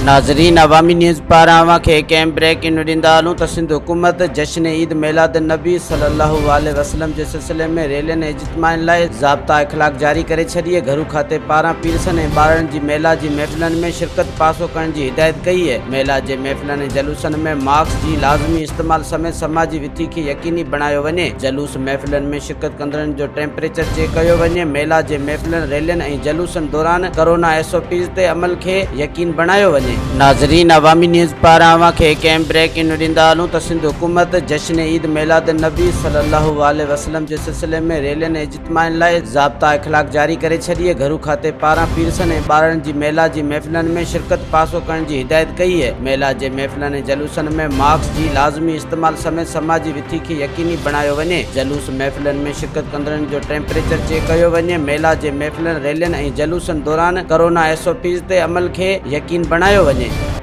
ناظرين عوامي نيوز پاران اوهان کي هڪ اهم بريڪنگ نيوز ڏيندا هلون ته سنڌ حڪومت جشن عيد ميلاد النبي صلي الله عليه وسلم جي سلسلي ۾ ريلين ۽ اجتماعن لاء ضابطا اخلاق جاري ڪري ڇڏي گهرو کاتي پاران پيرسن ۽ ٻارڙن جي ميلا جي محفلن ۾ شرڪت پاسو ڪرڻ جي هدايت ڪئي ميلا جي محفلن ۽ جلوسن ۾ ماسڪ جي لازمي استعمال سميت سماجي وٿي کي يقيني بڻايو وڃي جلوس محفلن ۾ شرڪت ڪندڙن جو ٽيمپريچر چيڪ ڪيو وڃي، ميلا جي محفلن، ريلين ۽ جلوسن دوران ڪرونا ايس او پيز تي عمل کي يقين بڻايو وڃي. ناظرين عوامي نيوز پاران اوهان کي هڪ اهم بريڪنگ نيوز ڏيندا هلون ته سنڌ حڪومت جشن عيد ميلاد النبي صلي الله عليه وسلم جي سلسلي ۾ ريلين ۽ اجتماعن لاء ضابطا اخلاق جاري ڪري ڇڏي، گهرو کاتي پاران پيرسن ۽ ٻارڙن جي ميلا جي محفلن ۾ شرڪت پاسو ڪرڻ جي هدايت ڪئي، ميلا جي محفلن ۽ جلوسن ۾ ماسڪ جي لازمي استعمال سميت سماجي وٿي کي يقيني بڻايو وڃي، جلوس محفلن ۾ شرڪت ڪندڙن جو ٽيمپريچر چيڪ ڪيو وڃي، ميلا جي محفلن، ريلين ۽ جلوسن دوران ڪرونا ايس او پيز تي عمل کي يقين بڻايو وڃي.